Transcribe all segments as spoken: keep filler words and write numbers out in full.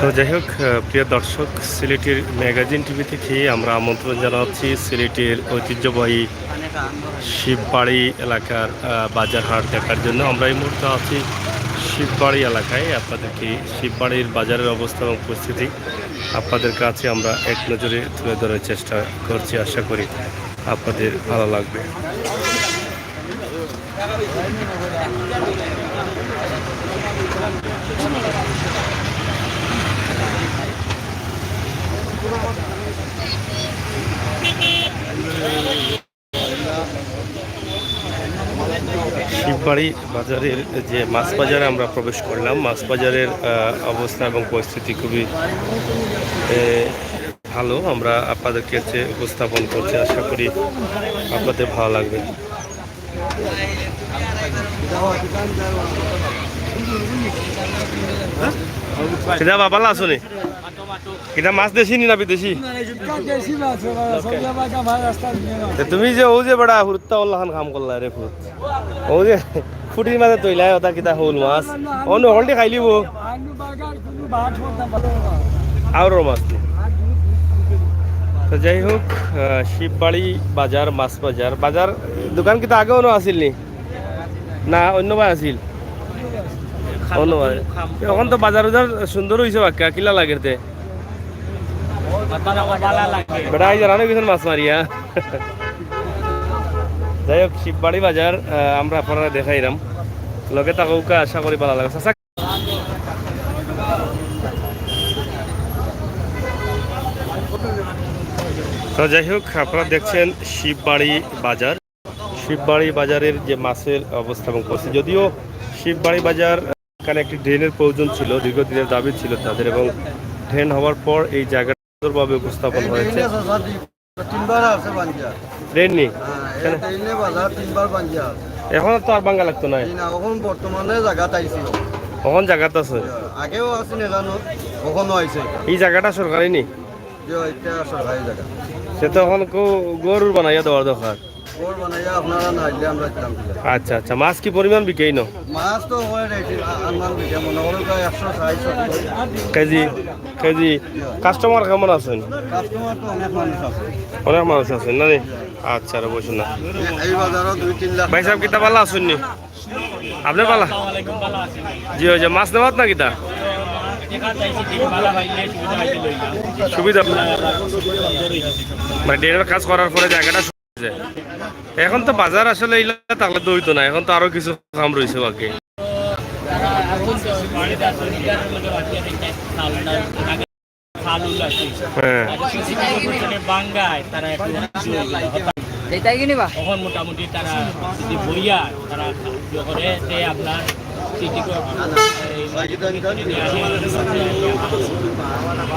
তো যাই হোক, আহ, প্রিয় দর্শক, সিলেটের ম্যাগাজিন টিভি থেকে আমরা আমন্ত্রণ জানাচ্ছি সিলেটের ঐতিহ্যবাহী শিববাড়ি এলাকার, আহ, বাজার হাট দেখার জন্য। আমরা এই মুহূর্তে আছি শিববাড়ি এলাকায়। আপনাদেরকে শিববাড়ির বাজারের অবস্থা এবং পরিস্থিতি আপনাদের কাছে আমরা এক নজরে তুলে ধরার চেষ্টা করছি। আশা করি আপনাদের ভালো লাগবে। শিববাড়ি বাজারের যে মাছ বাজারে আমরা প্রবেশ করলাম, মাছ বাজারের, আহ, অবস্থা এবং পরিস্থিতি খুবই, এ, ভালো। আমরা আপনাদেরকে যে উপস্থাপন করছি, আশা করি আপনাদের ভালো লাগবে। সিধা বাবা আছো নি? কিতা মাছ দেশি নি না বিদেশি? দেশি মাছ, বাবা, সব জায়গায় মাছ, রাস্তা দিয়ে মাছ। তে তুমি যে ও যে বেটা হুরুত্তা ওল্লাখান কাম করলা রে ফুত। ও যে ফুটির মাঝে তৈলায় ওটা কিতা হল মাছ। অন্য হলটি খাইলিব। আলু বাগান, কোনো ভাত হল না, ভালো না। আরও মাছ নি। তো যাই হোক, আহ, শিববাড়ি বাজার, মাছ বাজার, বাজার দোকান কিতা আগে অন্য আছিল নি? না, অন্য ভাই আছিল? অন্য ভাই। এখন তো বাজার উজার সুন্দর হইছে বাক্কা, কিলা লাগের তে? বেটা, এই জানো কিছু মাছ মারিয়া। যাই হোক, শিববাড়ি বাজার, আহ, আমরা আপনারা দেখাইলাম। লগে থাকউক্কা, আশা করি ভালো লাগে। চাচা, তো যাই হোক, আপনারা দেখছেন শিববাড়ি বাজার। শিববাড়ি বাজারের যে মাছের অবস্থা এবং পরিস্থিতি, যদিও শিববাড়ি বাজার, এখানে একটি ড্রেনের প্রয়োজন ছিল, দীর্ঘদিনের দাবি ছিল তাদের, এবং ড্রেন হওয়ার পর এই জায়গাটা সুন্দরভাবে উপস্থাপন এই হয়েছে। ড্রেনে চাচা দি-, তিনবার আছে ভাঙ্গিয়া। ড্রেন নি? হ্যাঁ, এই কেন? ড্রেনে বাজার তিনবার ভাঙ্গিয়া আছে। এখন তো আর ভাঙ্গা লাগতো না। জি না, এখন বর্তমানে জাগাত আইছে। এখন জাগাত আছে? আগেও আছে না জানো, এখনো আইছে। এই জায়গাটা সরকারি নি? জি, এটা সরকারি জাগা। সে তো এখন কো-, গরুর বানাইয়া দেওয়ার দরকার। ঘর বানাইয়া আপনারা না আইলে আমরা দিতাম কি? আচ্ছা, আচ্ছা, মাছ কি পরিমাণ বিকেই না? মাছ তো হয় রেট, আ-, আনুমান বিকে মনে করো প্রায় একশো ষাট সত্তর। KG, KG. কাস্টমার কেমন আছেন? কাস্টমার তো অনেক মানুষ আছে। অনেক মানুষ আছেন, না নি? আচ্ছা, আর বসুন না। এ-, এই বাজারও দুই তিন লাখ। ভাই সাহেব, কিতা ভালা আছেন নি? আপনি ভালা? আসসালামু আলাইকুম, ভালা আছি। জি, ওই যে মাছ নেওয়াত না কিতা? দেখা যাইছে যে ভালা পাইলে সুবিধা হইলে লইলাম। সুবিধা। মানে, ড্রেনের কাজ করার পরে জায়গাটা সুবিধা হইছে। এখন তো বাজার আসলে ইলা থাকলে তো হইতো না, এখন তো আরো কিছু কাম রইছে বাকি। খালুল আছে। হ্যাঁ। আর কিছু কিছু করতে বাঙ্গায়, তারা একটু উঁচু হয়ে গেল। যেটাই কিনি বা? তখন মোটামুটি তারা যদি বইয়া, তারা ইয়ে করে, যে আপনার সিটি কর-, এই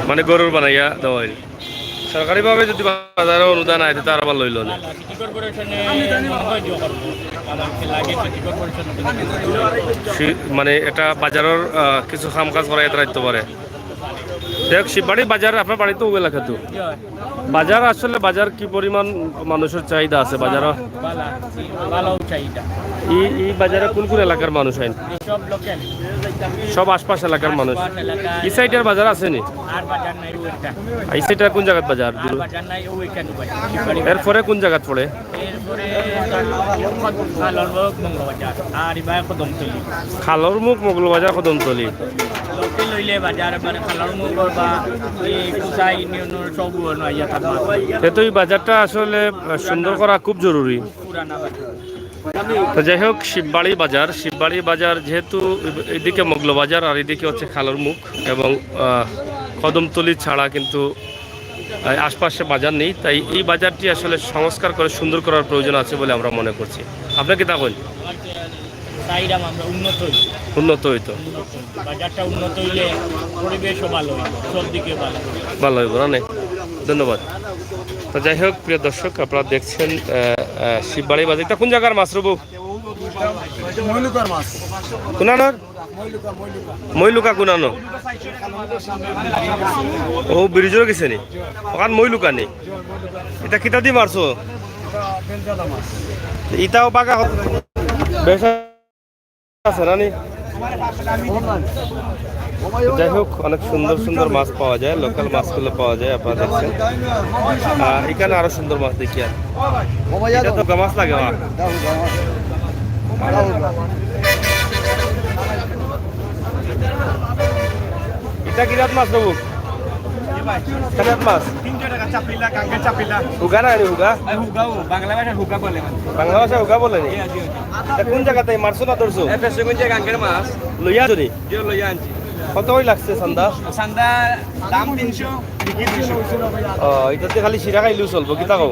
মানে গরুর বানাইয়া দেওয়া হইল। সরকারিভাবে যদি বাজারে অনুদান আয়, তো তারা আবার লইল না। সিটি কর্পোরেশনে মনে হয় জোর করবো। আমার লাগে সিটি কর্পোরেশন থেকে সি-, মানে, এটা বাজারের, আহ, কিছু কাম কাজ করা এত রাখতে পারে। দেখ, শিববাড়ি বাজার আপনার বাড়িত ওই এলাকাত। বাজার আসলে, বাজার কি পরিমাণ মানুষের চাহিদা আছে বাজারে? ভালা, ভালা চাহিদা। এই, এই বাজারে কোন কোন এলাকার মানুষ আইন? সব লোকাল। সব আশপাশ এলাকার মানুষ। আশপাশ এলাকা। এই সাইডের বাজার আছে নি? আর বাজার নাই, ওইটা। এই সাইডের কোন জায়গার বাজার? আর বাজার নাই, ওইখানে বাজার। এরপরে কোন জায়গাত পড়ে? এরপরে খালর মুখ মৌলবাজার, আর এবার কদমতলি। খালর মুখ মৌলবাজার কদমতলি। লোকে লইলে বাজার, মানে, খালর মুখ বা এই কুসাই ইউনিয়নের সব আইয়া থাকবে। এ তো এই বাজারটা আসলে, আহ, সুন্দর করা খুব জরুরি। পুরানা বাজার। তো যাই হোক, শিববাড়ি বাজার, শিববাড়ি বাজার যেহেতু এদিকে মৌলবাজার আর এদিকে হচ্ছে খালর মুখ এবং, আহ, কদমতলি ছাড়া কিন্তু, আহ, আশপাশে বাজার নেই, তাই এই বাজারটি আসলে সংস্কার করে সুন্দর করার প্রয়োজন আছে বলে আমরা মনে করছি। আপনি কিতা কইন? চাইলাম আমরা উন্নত হই। উন্নত হইতো। উন্নত হই। বাজারটা উন্নত হইলে পরিবেশও ভালো হইব, সব দিকে ভালো হইব। ভালো হইব, না নে? ধন্যবাদ। তো যাই হোক, প্রিয় দর্শক, আপনারা দেখছেন, আহ, আহ, শিববাড়ি বাজার। এটা কোন জায়গার মাছ রে বউ? মইলুকার মাছ। কোনানোর? মইলুকা, মইলুকা। মইলুকা কোনানো? ও, ব্রিজও গেছে নি? ওখান মইলুকা নি? এটা কিতা দি মারছো? এটা বেঞ্জালা মাছ। এটাও বাগা হ-, বেশ আছে না নি? যাই হোক, অনেক সুন্দর সুন্দর মাছ পাওয়া যায়, লোকাল মাছগুলো পাওয়া যায়, আপনারা দেখছেন। আহ, এখানে আরো সুন্দর মাছ দেখি আর। এটা তো গা মাছ লাগে, মা। এটা কি জাত মাছ, বাবু? এটা কি জাত মাছ? তিনশো টাকা চাপিলা, গাঙ্গের চাপিলা। হুগা না, হুগা? আর হুগাও, বাংলা ভাষায় হুগা বলে মানে। বাংলা ভাষায় হুগা বলে নি? জি, জি, জি। এটা কোন জায়গাতে মারছো না ধরছো? এ, ফেঞ্চুগঞ্জে গাঙ্গের মাছ। লইয়া আছো নি? জি, লইয়া আনছি। কত করে লাগছে চান্দা? চান্দা দাম তিনশো, বিক্রি দুইশো। ও, এটাতে খালি শিরা খাইলেও চলবো, কিতা কও?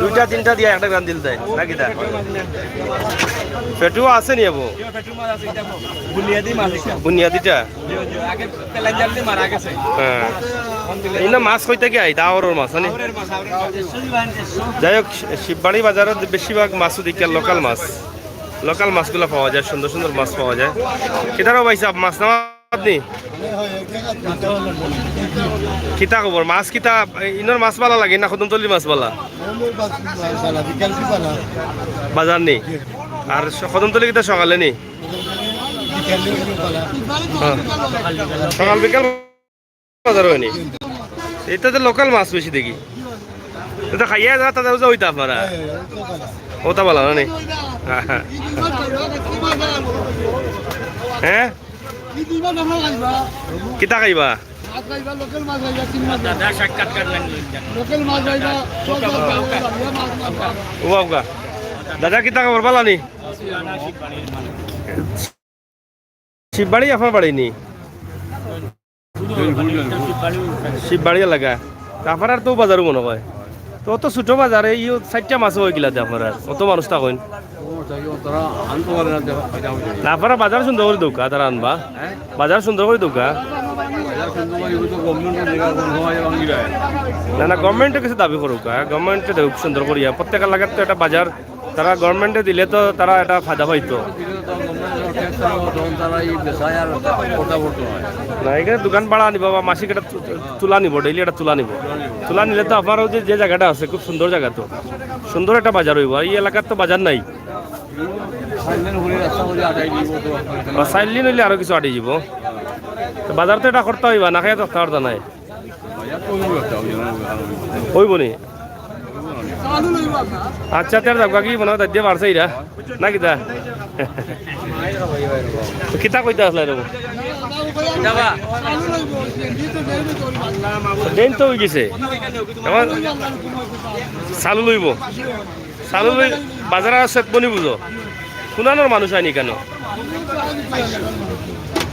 দুইটা তিনটা দিয়া একটা গান দিল দেয়, না কিতা? পেটুও আছে নি, বাবু? জি, পেটু মাছ আছে, এটা বুনিয়াদি মাছ এটা। বুনিয়াদিটা? জি, জি, আগে তেলাঞ্জাল দিয়ে মারা গেছে। হ্যাঁ। এই না মাছ কই থাকি আই? দাওরের মাছ, না নি? হাওরের মাছ, হাওরের মাছ। যাই হোক, শি-, শিববাড়ি বাজারো বেশিরভাগ মাছও দেখি লোকাল মাছ। লোকাল মাছগুলা পাওয়া যায়, সুন্দর সুন্দর মাছ পাওয়া যায়। কিতারও ভাই সাহেব, মাছ নেওয়া আপনি? কিতা খবর? মাছ কিতা, ইনোর মাছ বালা লাগে না কদমতলির মাছ বালা? বাজার নি? আর স-, কদমতলি কিতা সকালে নি? হ্যাঁ। সকাল বিকাল বাজার অয়নি? এটা তো লোকাল মাছ বেশি দেখি। এটা খাইয়া যা, তাজা উজা অইতা আপনারা। ওটা বালা না নি? হ্যাঁ? কিতা খাইবা? দাদা, সাক্ষাৎকার নেন। ও বাবুকা। দাদা, কিতা খবর? বালা নি? শিববাড়ি আপনার বাড়ি নি? শিববাড়ি এলাকা। তা আপনার তো বাজারও মনে হয়। তো অত ছোট বাজারে এই চারটা মাছও অইগিলা দে আপনার। অত মানুষ থাকইন। না, আপনারা বাজার সুন্দর করি দেউক্কা, তারা আনবা। বাজার সুন্দর করি দেউক্কা। না, না, গভর্নমেন্টে কিছু দাবি করুক্কা। গভর্নমেন্টে দেউক সুন্দর করিয়া। প্রত্যেক এলাকার তো একটা বাজার তারা গভর্নমেন্টে দিলে তো তারা এটা ফায়দা পাইতো। না, এখানে দোকান ভাড়া নিবা বা মাসিক এটা তু-, তুলা নিব, ডেইলি এটা তুলা নিব। তুলা নিলে তো আপনারও যে, যে জায়গাটা আছে, খুব সুন্দর জায়গা তো, সুন্দর একটা বাজার অইব। আর এই এলাকার তো বাজার নাই। আর সাইড লাইন অইলে আরো কিছু আটি যাব। তো বাজার তো এটা করতে অইবা, না খাইয়া তো খাওয়ার নাই। অইব নি? আচ্ছা, তের যাবগা কি মনে হয় দাদিয়ে পারছে এরা? না কিতা? তো কিতা কইতা আসলে রে? দিন তো অই গেছে। এখন চালু লইব। চালু লই বাজার আর সেতবনি বুঝো। কুনানোর মানুষ আইনি কেন?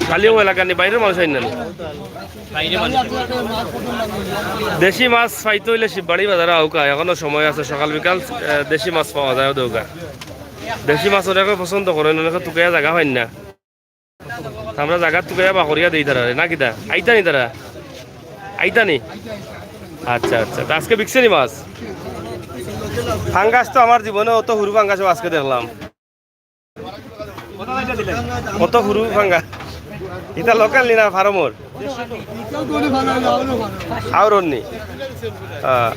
খালি ও এলাকা নি, বাইরের মানুষ আইন না নি? দেশি মাছ পাইতে অইলে শিববাড়ি বাজারে আউকা, এখনো সময় আছে, সকাল বিকাল, আহ, দেশি মাছ পাওয়া যায় দেউক্কা। দেশি মাছ অনেকে পছন্দ করেন, অনেকে তুকাইয়া জাগা পাইন না। আমরা জাগা তুকাইয়া বা করিয়া দেই তারা, না কিতা? আইতা নি তারা? আইতা নি? আচ্ছা, আচ্ছা। তা আজকে বিকছে নি মাছ? ফাঙ্গাস তো আমার জীবনে অত হুরু ফাঙ্গাস আজকে দেখলাম। কত হুরু ফাঙ্গা? ইটা লোকাল নি না ফার্মর? আওরর নি? আহ,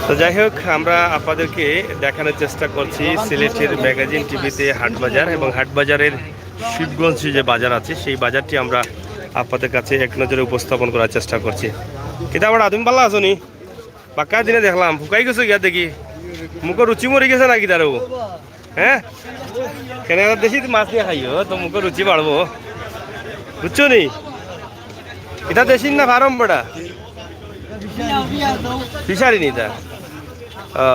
তো যাই হোক, আমরা আপনাদেরকে দেখানোর চেষ্টা করছি সিলেটের ম্যাগাজিন টিভিতে হাট বাজার এবং হাট বাজারের শিবগঞ্জ যে বাজার আছে, সেই বাজারটি আমরা আপনাদের কাছে এক নজরে উপস্থাপন করার চেষ্টা করছি। কিতা আবার আদম পাল্লা আছো নি? বাক্কা দিনে দেখলাম, ফুকাই গেছো গিয়া দেখি। মুখো রুচি মরি গেছে নাকি তারও? হ্যাঁ? কেন এরা দেশি মাছ নিয়া খাইও, তো মুখো রুচি বাড়বো। বুঝছো নি? ইটা দেশি না ফার্ম বেটা? ফিশারি নি ইটা? ও,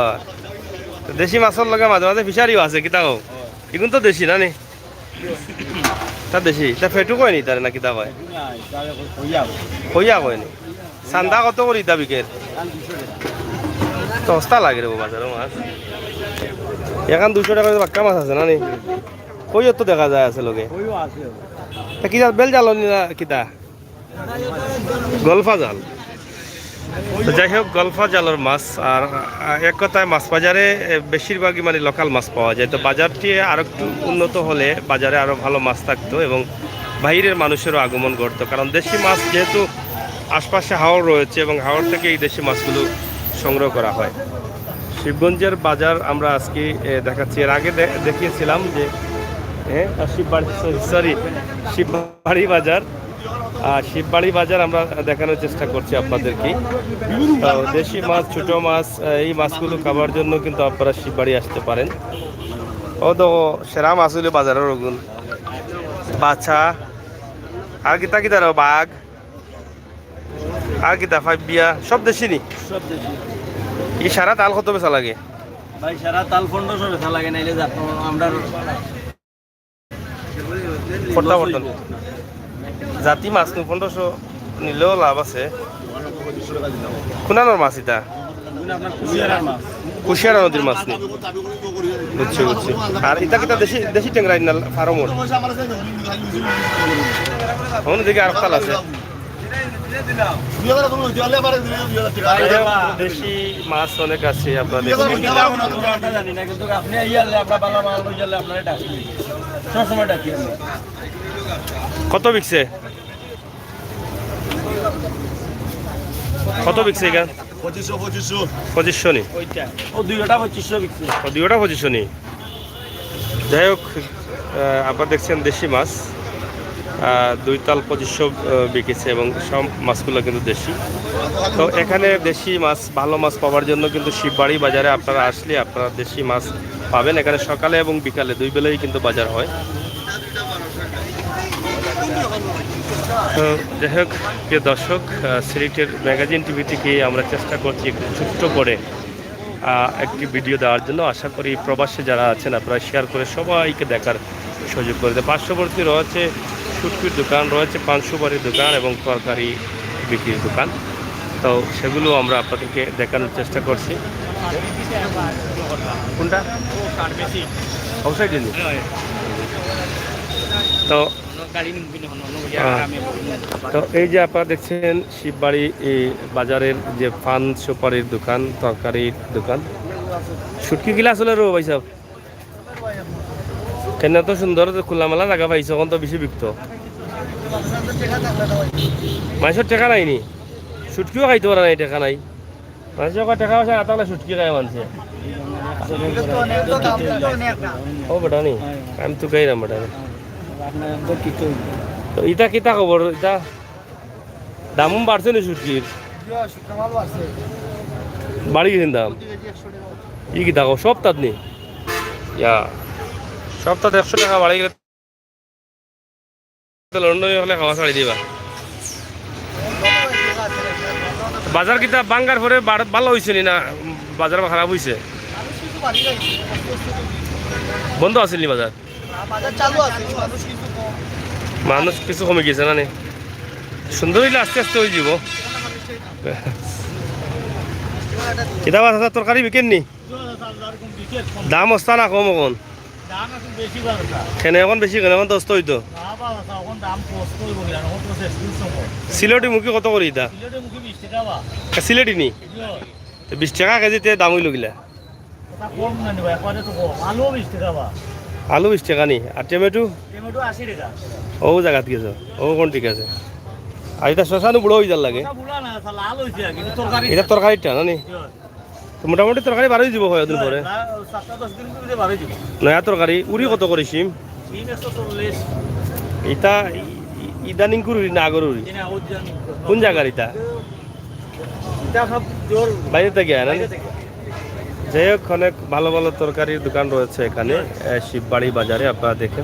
তো দেশি মাছর লগে মাঝে মাঝে ফিশারিও আছে, কিতা কও? ইগুন তো দেশি না নি? তা দেশি, তা ফেটু কয় নি তারে না কিতা কয়? কইয়া কয় নি? চান্দা কত করি ইতা বিকের? তো সস্তা লাগে রে বাজারো মাছ। এখান দুইশো টাকা বাক্কা মাছ আছে না নি? কইও তো দেখা যায় আছে লগে। তা কি জাল, বেল জাল নি না কিতা? গলফা জাল। তো যাই হোক, গলফা জালর মাছ। আর, আহ, এক কথায় মাছ বাজারে, এ, বেশিরভাগই মানে লোকাল মাছ পাওয়া যায়। তো বাজারটি আর একটু উন্নত হলে বাজারে আরো ভালো মাছ থাকতো এবং বাইরের মানুষেরও আগমন ঘটতো, কারণ দেশি মাছ যেহেতু আশপাশে হাওর রয়েছে এবং হাওর থেকে এই দেশি মাছগুলো সংগ্রহ করা হয়। শিবগঞ্জের বাজার আমরা আজকে, এ, দেখাচ্ছি। এর আগে দে-, দেখিয়েছিলাম যে হ্যাঁ, শিববাড়ি, সরি, শিববাড়ি বাজার। আর শিববাড়ি বাজার আমরা দেখানোর চেষ্টা করছি আপনাদেরকে। তো দেশি মাছ, ছোট মাছ, এই মাছগুলো খাবার জন্য কিন্তু আপনারা শিববাড়ি আসতে পারেন। ও তো সেরা মাছ হইলো বাজারের ওগুন, বাছা, আর কিতা কিতা রে, বাঘ, আর কিতা ফাইবিয়া, সব দেশি নি। সব দেশি। এই সারা তাল কত বেচা লাগে? ভাই, সারা তাল পনেরোশো বেচা লাগে, নাইলে যাত আমরা ফোরটা পর্যন্ত। জাতি মাছ নু পনেরোশো নিলেও লাভ আছে। কুনানোর মাছ ইটা? কুশিয়ারা নদীর মাছ নি। বুঝছি, বুঝছি। আর ইটা কিতা দেশি, দেশি টেংরা না ফার্মর? অন্যদিকে আর তাল আছে। দেশি মাছ অনেক আছে আপনাদের। কত বিকছে? কত বিকছে এখান? পঁচিশশো, পঁচিশশো। পঁচিশশো নি? ওইটা। ও দুইটা পঁচিশশো বিকছে। ও দুইটা পঁচিশশো নি? যাই হোক, আহ, আপনারা দেখছেন দেশি মাছ, আহ, দুই তাল পঁচিশশো, আহ, বিকেছে এবং সব মাছগুলো কিন্তু দেশি। তো এখানে দেশি মাছ, ভালো মাছ পাওয়ার জন্য কিন্তু শিববাড়ি বাজারে আপনারা আসলে আপনারা দেশি মাছ পাবেন। এখানে সকালে এবং বিকালে দুই বেলাই কিন্তু বাজার হয়। তো যাই হোক, প্রিয় দর্শক, আহ, সিলেটের ম্যাগাজিন টিভি থেকে আমরা চেষ্টা করছি একটু ছোট্ট করে, আহ, একটি ভিডিও দেওয়ার জন্য। আশা করি প্রবাসে যারা আছেন আপনারা শেয়ার করে সবাইকে দেখার সুযোগ করে দেন। পার্শ্ববর্তী রয়েছে শুটকির দোকান, রয়েছে পান সুপারির দোকান এবং তরকারি বিক্রির দোকান। তো সেগুলো আমরা আপনাদেরকে দেখানোর চেষ্টা করছি। কোনটা? অবশ্যই দিন। তো, আহ, তো এই যে আপনারা দেখছেন শিববাড়ি এই বাজারের যে পান সুপারির দোকান, তরকারির দোকান, শুটকি কিলা চলে রো ভাই সাহেব? কেন তো সুন্দর, তো খোলামেলা জাগা পাইছো, অখন তো বেশি বিকতো। মানষর টেকা নাই নি, শুটকিও খাইতো পারা নাই, টেকা নাই। মানষে কয় টেকা পয়সা না থাকলে শুটকি খায় মানষে। ও বেটা নি, আমি তো খাইলাম বেটা নি। তো ইটা কিতা খবর? ইটা দাম বাড়ছে নি শুটকির? বাড়ি গেছে দাম? ই কিতা কও, সপ্তাত নি? ইয়া, সপ্তাত একশো টেকা বাড়ি গেলে তো লন্ডনি হকলে খাওয়া ছাড়ি দিবা। বাজার কিতা ভাঙ্গার পরে বার-, ভালা অইছে নি না বাজার খারাপ অইছে? বন্ধ আছিল নি বাজার? মানুষ কিছু কমে গেছে না নি? সুন্দর অইলে আস্তে আস্তে অই যিবো। কিতা বা চাচা, তরকারি বিকের নি? দাম অস্তা না কম অখন? দাম এখন বেশি বাড়ছে। কেনে অখন বেশি, কেনে অখন তো অস্ত অইতো? না বাবা, এখন দাম কষ্ট অইবো, এখন তো শেষ সময়। সিলেটি মুখী কত করি ইতা? সিলেটি মুখী বিশ টেকা বা। এ, সিলেটি নি? জি। তো বিশ টেকা কেজিতে দাম অইলো কিলা? ওটা কম না নি বা, একবারে তো কম। আলু বিশ টেকা বা। আলু বিশ টেকা নি? আর টমেটো? টমেটো আশি টেকা। ও জাগাত গেছো, ও কোন ঠিক আছে। আর ইটা শশা নু বুড়া অই যার লাগে? ওটা বুড়া না, লাল অইছে আর কি, তরকারি। ইটা তরকারিটা না নি? জি। তো মোটামুটি তরকারি বার অই যিবো কয়দিন পরে। না, সাতটা দশ দিন পরে বার অই যিবো। নয়া তরকারি, উরি কত করি শিম? শিম একশো চল্লিশ। ইটা ই-, ই-, ইদানিং কুরুরি না আগর উরি? জি না, ওই যে কোন জাগার ইটা? ইটা সব জোর বাইরে থেকে আনা? বাইরে থেকে। যাই হোক, অনেক ভালো ভালো তরকারির দোকান রয়েছে এখানে, এ, শিববাড়ি বাজারে আপনারা দেখেন।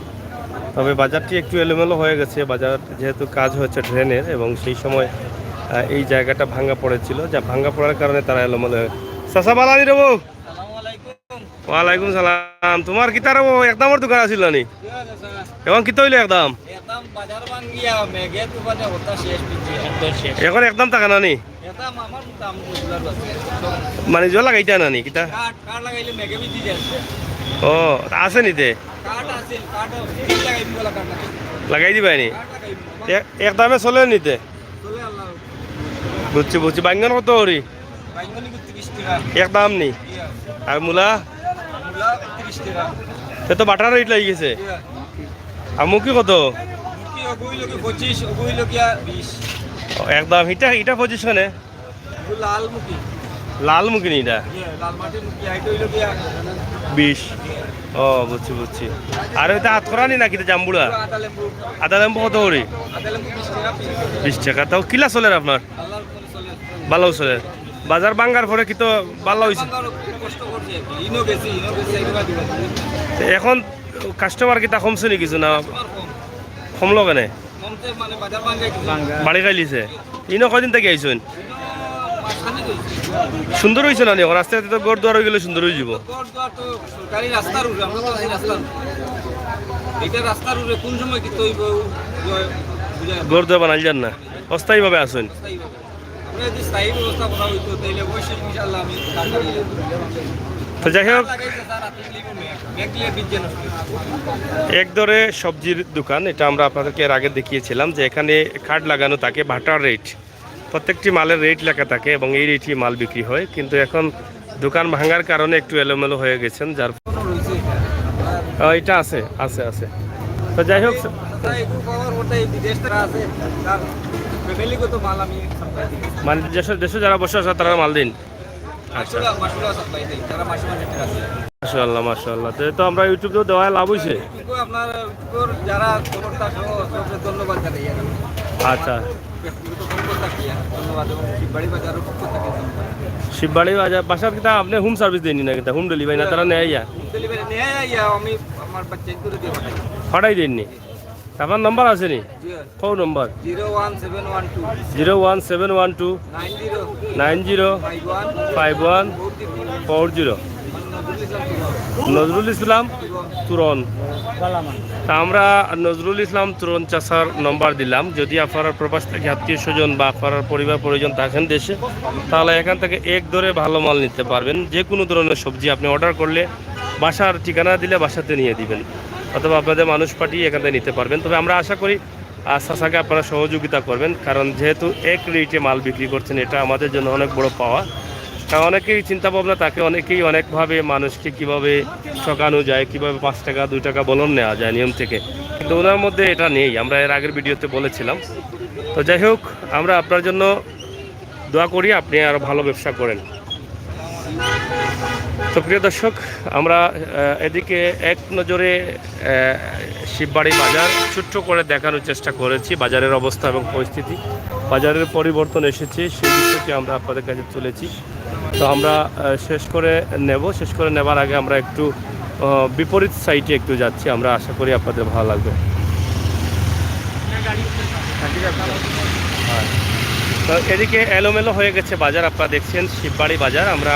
তবে বাজারটি একটু এলোমেলো হয়ে গেছে, বাজার যেহেতু কাজ হচ্ছে ড্রেনের এবং সেই সময়, আহ, এই জায়গাটা ভাঙা পড়েছিল, যা ভাঙা পড়ার কারণে তারা এলোমেলো হয়ে। চাচা, বালা নি রে বউ? আসসালামু আলাইকুম। ওয়ালাইকুম সালাম। তুমার কিতা রে বউ, একদমর দোকান আছিল না নি? কি আছে, স্যার? এখন কিতা অইলো একদম? একদম বাজার ভাঙ্গিয়া মেঘে তুফানে হতা শেষ পিছে। একদম শেষ। এখন একদম থাকে না নি? একদম আমার দাম বুঝলার আছে। মানে জল লাগাইতা না নি কিতা? কাঠ, কাঠ লাগাইলে মেঘে ভিজি যায়। ও, আছে নিতে? কাঠ আছে, কাঠ আছে। লাগাই দিবা নি? কাঠ লাগাই দিবা। এক, এক দামে চলে নিতে? চলে আল্লাহ। বুঝছি, বুঝছি। বাইঙ্গন কত করি? বাইঙ্গন তিরিশ টেকা। এক দাম নি? ইয়া। আর মূলা? মূলা তিরিশ টেকা। এ তো বাটার রেট লাগি গেছে। ইয়া। আর মুখি কত? মুখি অগু অইলো কি পঁচিশ, অগু অইলো গিয়া বিশ। ও, এক দাম। ইটা, ইটা পঁচিশ কেনে? অগু লাল মুখি। লাল মুখি নি ইটা? ইয়া, লাল মাটির মুখি, ইটা অইলো গিয়া বিশ। ও, বুঝছি, বুঝছি। আর ওইটা আতকরানি নাকি, এটা জাম্বুরা? আদা লেবু। আদা লেবু কত করি? আদা লেবু বিশ টাকা পিস। বিশ টাকা। তাও কিলা চলের আপনার? আল্লাহর উপরে চলে। ভালো চলের। বাজার ভাঙ্গার পরে কিতা ভালা অইছে? বাজার খুব কষ্ট করছে। ইনো গেছি, ইনো গেছি, এগুলা দিব। এখন কাস্টমার কিতা কমছে নি কিছু না? কাস্টমার কম। কমলো কেনে? কমছে মানে বাজার ভাঙ্গাই দিছে। বাড়ি খাইলিছে। ইনো কয়দিন থাকি আইছইন? ইনো মাঝখানে রয়েছে। সুন্দর অইছে না নি? এখন আস্তে আস্তে তো ঘর দুয়ার অই গেলে সুন্দর অই যাব। ঘর দুয়ার তো সরকারি রাস্তার উপরে, আমরা তো এই রাস্তার উপরে। এটা রাস্তার উপরে কোন সময় কিতা অইব, বুঝা, বুঝা যায় না। ঘর দুয়ার বানাইল যার না, অস্থায়ীভাবে আছইন। অস্থায়ীভাবে। আমরা যদি স্থায়ী ব্যবস্থা করা হইতো, তাইলে অবশ্যই ইনশাআল্লাহ আমি কাজ করি। তো যাই হোক, লাগাইছে স্যার, আপনি লিখুন, মেঘ, মেঘ দিয়ে বীজ যেন। এক দরে সবজির দোকান, এটা আমরা আপনাদেরকে এর আগে দেখিয়েছিলাম যে এখানে কার্ড লাগানো থাকে, বাটার রেট, প্রত্যেকটি মালের রেট লেখা থাকে এবং এই রেটই মাল বিক্রি হয়। কিন্তু এখন দোকান ভাঙার কারণে একটু এলোমেলো হয়ে গেছেন, যার ও, এটা আছে, আছে, আছে। তো যাই হোক, তাই এগুলো পাওয়ার ওটাই বিদেশ থেকে আছে, তার ফ্যামিলিগত মাল আমি সাপ্লাই দিই। মানে দেশে, দেশে যারা বসে আছে তারা মাল দিন। আচ্ছা। মাসুরা, মাসুরা সাপ্লাই দিই, তারা মাসে মাসে ফেরত দেয়। মাশাআল্লাহ, মাশাআল্লাহ। তো, তো আমরা YouTube-এও দেওয়ায় লাভ হইছে? YouTube-এ আপনার, YouTube-এর যারা খবরটা সহ সবকে ধন্যবাদ জানাই আর কি। আচ্ছা। ব্যক্তিগত পক্ষ থেকে ধন্যবাদ এবং শিববাড়ি বাজারের পক্ষ থেকে ধন্যবাদ। শিববাড়ি বাজার, বাসার কিতা আপনি হোম সার্ভিস দেননি না কিতা? হোম ডেলিভারি না, তারা নেয় ইয়া? হোম ডেলিভারি নেয় ইয়া, আমি আমার বাচ্চা করে দিয়ে পাঠাই। পাঠাই দেননি? আপনার নাম্বার আছে নি? জি। Phone number? Zero one seven one two. Zero one seven one two. Nine zero. Nine zero. Five one. Five one. Four zero. Nazrul Islam তুরন। তা আমরা নজরুল ইসলাম তুরন চাচার নাম্বার দিলাম। যদি আপনারা প্রবাস থেকে আত্মীয় স্বজন বা আপনার পরিবার পরিজন থাকেন দেশে, তাহলে এখান থেকে এক দরে ভালো মাল নিতে পারবেন। যে কোনো ধরনের সবজি আপনি অর্ডার করলে বাসার ঠিকানা দিলে বাসাতে নিয়ে দিবেন, অথবা আপনাদের মানুষ পাঠিয়ে এখান থেকে নিতে পারবেন। তবে আমরা আশা করি আহ, চাচাকে আপনারা সহযোগিতা করবেন, কারণ যেহেতু এক রেটে মাল বিক্রি করছেন, এটা আমাদের জন্য অনেক বড় পাওয়া। কারণ অনেকেই চিন্তা ভাবনা থাকে, অনেকেই অনেকভাবে মানুষকে কিভাবে ঠকানো যায়, কিভাবে পাঁচ টাকা দুই টাকা বলন নেওয়া যায় নিয়ম থেকে, কিন্তু ওনার মধ্যে এটা নেই। আমরা এর আগের ভিডিওতে বলেছিলাম। তো যাই হোক, আমরা আপনার জন্য দোয়া করি, আপনি আরও ভালো ব্যবসা করেন। তো প্রিয় দর্শক, আমরা, আহ, এদিকে এক নজরে, আহ, শিববাড়ি বাজার ছোট্ট করে দেখানোর চেষ্টা করেছি, বাজারের অবস্থা এবং পরিস্থিতি, বাজারের পরিবর্তন এসেছে, সেই বিষয়টি আমরা আপনাদের কাছে তুলেছি। তো আমরা, আহ, শেষ করে নেব, শেষ করে নেবার আগে আমরা একটু, আহ, বিপরীত সাইডে একটু যাচ্ছি, আমরা আশা করি আপনাদের ভালো লাগবে। তো এদিকে এলোমেলো হয়ে গেছে বাজার, আপনারা দেখছেন শিববাড়ি বাজার। আমরা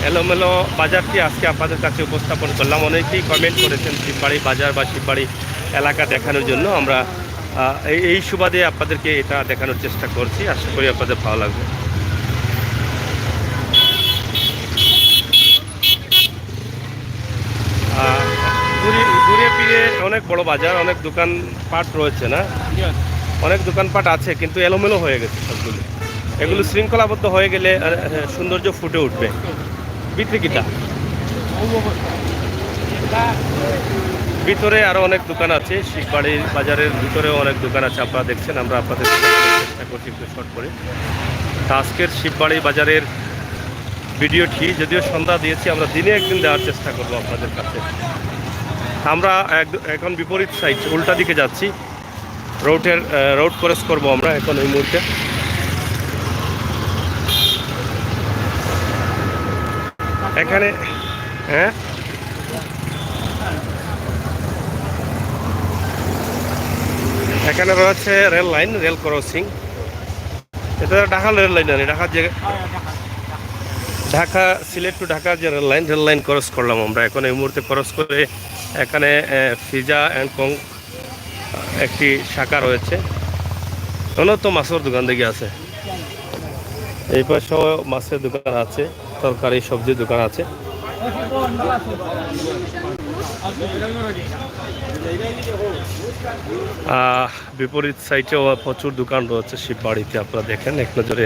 এলোমেলো বাজারটি আজকে আপনাদের কাছে উপস্থাপন করলাম। অনেকেই কমেন্ট করেছেন শিববাড়ি বাজার বা শিববাড়ি এলাকা দেখানোর জন্য। আমরা, আহ, এই, এই সুবাদে আপনাদেরকে এটা দেখানোর চেষ্টা করছি, আশা করি আপনাদের ভালো লাগবে। আহ, ঘুরি-, ঘুরে ফিরে অনেক বড় বাজার, অনেক দোকানপাট রয়েছে না? অনেক দোকানপাট আছে, কিন্তু এলোমেলো হয়ে গেছে সবগুলো। এগুলো শৃঙ্খলাবদ্ধ হয়ে গেলে, আহ, সৌন্দর্য ফুটে উঠবে। ভিতরে কিতা? ভিতরে আরো অনেক দোকান আছে, শিববাড়ি বাজারের ভিতরেও অনেক দোকান আছে, আপনারা দেখছেন। আমরা আপনাদের চেষ্টা করছি একটু শর্ট করে। তা আজকের শিববাড়ি বাজারের ভিডিওটি যদিও সন্ধ্যা দিয়েছি, আমরা দিনে একদিন দেওয়ার চেষ্টা করব আপনাদের কাছে। আমরা এক-, এখন বিপরীত সাইড, উল্টা দিকে যাচ্ছি। রোডের, আহ, রোড ক্রস করব আমরা এখন এই মুহূর্তে। এখানে, হ্যাঁ, এখানে রয়েছে রেল লাইন, রেল ক্রসিং। এটা ঢাকা রেল লাইন, আর ঢাকা যে, ঢাকা, সিলেট টু ঢাকা যে rail line, rail line cross করলাম আমরা। এখন এই মুহূর্তে ক্রস করে এখানে, আহ, ফিজা অ্যান্ড কং একটি শাখা রয়েছে। অনেক তো মাছের দোকান দেখি আছে, এই পাশেও মাছের দোকান আছে, তরকারি সবজির দোকান আছে। আহ, বিপরীত সাইডেও প্রচুর দোকান রয়েছে শিববাড়িতে। আপনারা দেখেন এক নজরে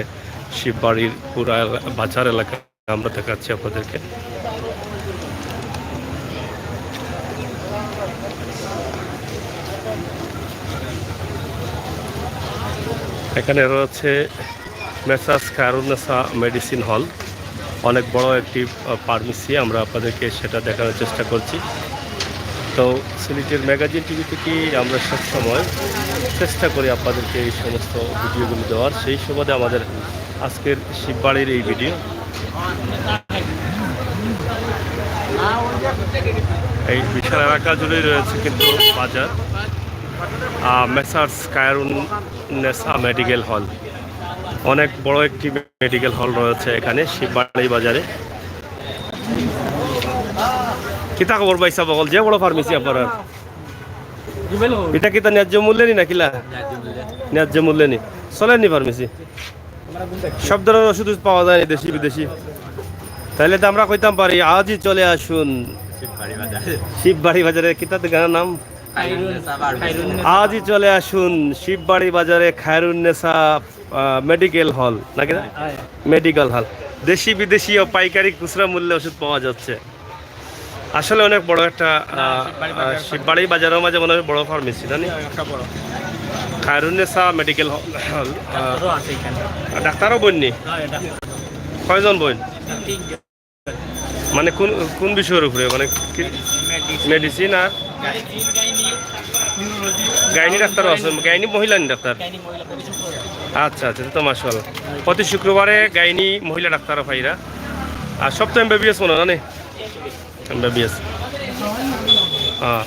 শিববাড়ির পুরা এলা-, বাজার এলাকা আমরা দেখাচ্ছি আপনাদেরকে। এখানে রয়েছে মেসার্স খায়রুন্নেসা মেডিসিন হল, অনেক বড় একটি, আহ, ফার্মেসি। আমরা আপনাদেরকে সেটা দেখানোর চেষ্টা করছি। তো সিলেটের ম্যাগাজিন টিভি থেকে আমরা সবসময় চেষ্টা করি আপনাদেরকে এই সমস্ত ভিডিওগুলো দেওয়ার। সেই সুবাদে আমাদের আজকের শিববাড়ির এই ভিডিও। এই বিশাল এলাকা জুড়ে রয়েছে কিন্তু বাজার। আহ, মেসার্স খায়রুন নেসা মেডিকেল হল, অনেক বড় একটি মেডিকেল হল রয়েছে এখানে শিববাড়ি বাজারে। কিতা খবর ভাই সাহেব, অকল যে বড় ফার্মেসি আপনার? এটা কিতা ন্যায্য মূল্যে নি না কিলা? ন্যায্য মূল্যে নি। চলেনি ফার্মেসি? সব ধরনের ওষুধ পাওয়া যায় দেশি বিদেশি। তাহলে তো আমরা কইতাম পারি, আজই চলে আসুন শিববাড়ি বাজারে। কিতা দোকানের নাম? আজই চলে আসুন শিববাড়ি বাজারে খায়রুন্নেসা, আহ, মেডিকেল হল, নাকি না? Medical hall. দেশি বিদেশি ও পাইকারি খুচরা মূল্যে ওষুধ পাওয়া যাচ্ছে। আসলে অনেক বড় একটা, আহ, শিববাড়ি বাজারের মাঝে মনে হয় বড় ফার্মেসি, জানি? খায়রুন্নেসা মেডিকেল হল, হল, আহ, ডাক্তারও বইননি? কয়জন বইন? মানে কোন, কোন বিষয়ের উপরে? মানে কি? মেডিসিন আর গাইনি ডাক্তারও আছে? গাইনি মহিলা নি ডাক্তার? আচ্ছা, আচ্ছা, তো মাশাআল্লাহ। প্রতি শুক্রবারে গাইনি মহিলা ডাক্তারও পাইরা। আর সব তো এমবিবিএস মনে হয়, জানি? এমবিবিএস। আহ,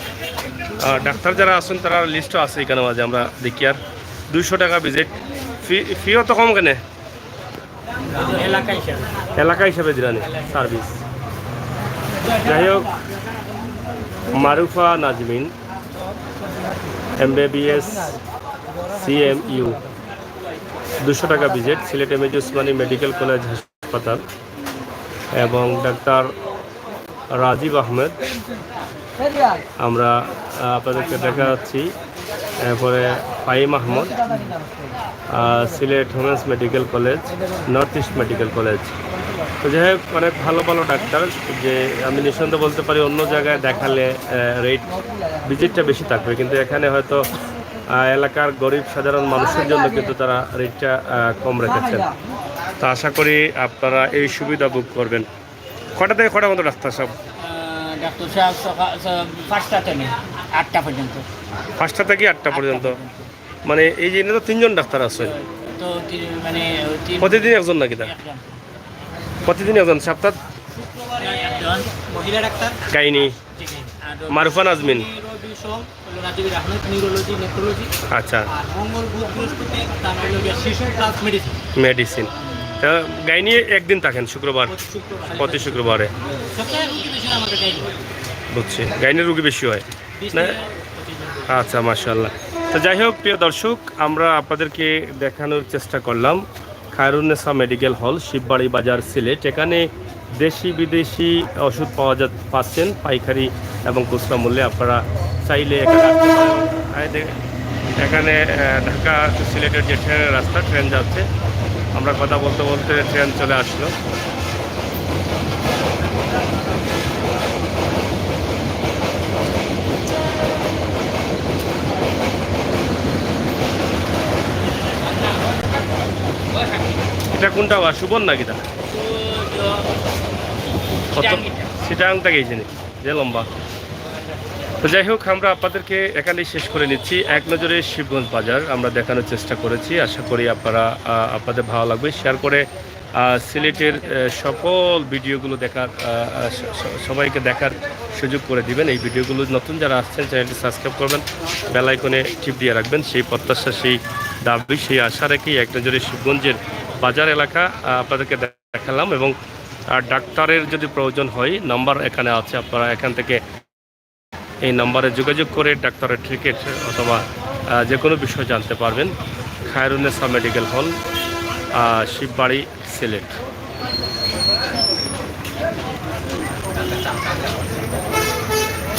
আহ, ডাক্তার যারা আছেন, তারা লিস্টও আছে এখানে মাঝে, আমরা দেখি। আর দুইশো টাকা ভিজিট, ফি, ফিও তো কম কেনে? এলাকা হিসাবে। এলাকা হিসাবে দিলানি সার্ভিস। যাই হোক, মারুফা নাজমিন, এমবিবিএস, সিএমইউ, দুশো টাকা ভিজিট, সিলেট এমএজি উসমানী মেডিকেল কলেজ হাসপাতাল, এবং ডাক্তার রাজীব আহমেদ, আমরা, আহ, আপনাদেরকে দেখা যাচ্ছি। এরপরে ফাহিম আহমদ, আহ, Sylhet women's medical college, north east medical college. তো যাই হোক, অনেক ভালো ভালো ডাক্তার, যে আমি নিঃসন্দেহে বলতে পারি অন্য জায়গায় দেখালে, আহ, রেট ভিজিটটা বেশি থাকবে, কিন্তু এখানে হয়তো, আহ, এলাকার গরিব সাধারণ মানুষের জন্য কিন্তু তারা রেটটা, আহ, কম রেখেছেন। তো আশা করি আপনারা এই সুবিধা ভোগ করবেন। কটা থেকে কটা পর্যন্ত ডাক্তার সাহেব? আহ, ডাক্তার সাহেব সকাল, স-, পাঁচটা থেকে আটটা পর্যন্ত। পাঁচটা থেকে আটটা পর্যন্ত। মানে এই যে এনে তো তিনজন ডাক্তার আছে। তো তিন, মানে, ওই তিন প্রতিদিন একজন নাকি তা? একজন। প্রতিদিন একজন, সপ্তাহ? শুক্রবারে একজন মহিলা ডাক্তার। গাইনি। ঠিক আছে। আর মারুফা নাজমিন। রবি, সোম হলো রাজীব আহমেদ, নিউরোলজি, নেফ্রোলজি। আচ্ছা। আর মঙ্গল, বুধ, বৃহস্পতি তার হলো গিয়ে শিশু প্লাস মেডিসিন। মেডিসিন। তা গাইনি একদিন থাকেন শুক্রবার? প্রতি শুক্রবার। প্রতি শুক্রবারে। সপ্তাহে রুগী বেশি হয় আমাদের গাইনি। বুঝছি, গাইনির রুগী বেশি হয়। বিশ না? থেকে পঁচিশ জন। আচ্ছা, মাশাআল্লাহ। তো যাই হোক, প্রিয় দর্শক, আমরা আপনাদেরকে দেখানোর চেষ্টা করলাম খায়রুন্নেসা মেডিকেল হল, শিববাড়ি বাজার, সিলেট। এখানে দেশি বিদেশি ওষুধ পাওয়া যা-, পাচ্ছেন পাইকারি এবং খুচরা মূল্যে। আপনারা চাইলে এখানে আসতে পারেন। এই দে-, এখানে, আহ, ঢাকা to সিলেটের যে ট্রেনের রাস্তা, ট্রেন যাচ্ছে, আমরা কথা বলতে বলতে ট্রেন চলে আসলো। এটা কোনটা বা সুবর্ণ নাকি তা? কত? চিটাং থেকে এই জিনিস, যে লম্বা। তো যাই হোক, আমরা আপনাদেরকে এখানেই শেষ করে নিচ্ছি। এক নজরে শিবগঞ্জ বাজার আমরা দেখানোর চেষ্টা করেছি। আশা করি আপনারা, আহ, আপনাদের ভালো লাগবে। শেয়ার করে, আহ, সিলেটের, আহ, সকল ভিডিওগুলো দেখার, আহ, আহ, স-, স-, সবাইকে দেখার সুযোগ করে দিবেন। এই ভিডিওগুলো নতুন যারা আসছেন, চ্যানেলটি সাবস্ক্রাইব করবেন, বেল আইকনে টিপ দিয়ে রাখবেন। সেই প্রত্যাশা, সেই দাবি, সেই আশা রেখেই এক নজরে শিবগঞ্জের বাজার এলাকা, আহ, আপনাদেরকে দেখালাম। এবং, আহ, ডাক্তারের যদি প্রয়োজন হয়, নাম্বার এখানে আছে, আপনারা এখান থেকে এই নাম্বারে যোগাযোগ করে ডাক্তারের টিকিট অথবা, আহ, যে কোনো বিষয় জানতে পারবেন। খায়রুন্নেসা মেডিকেল হল, আহ, শিববাড়ি, সিলেট।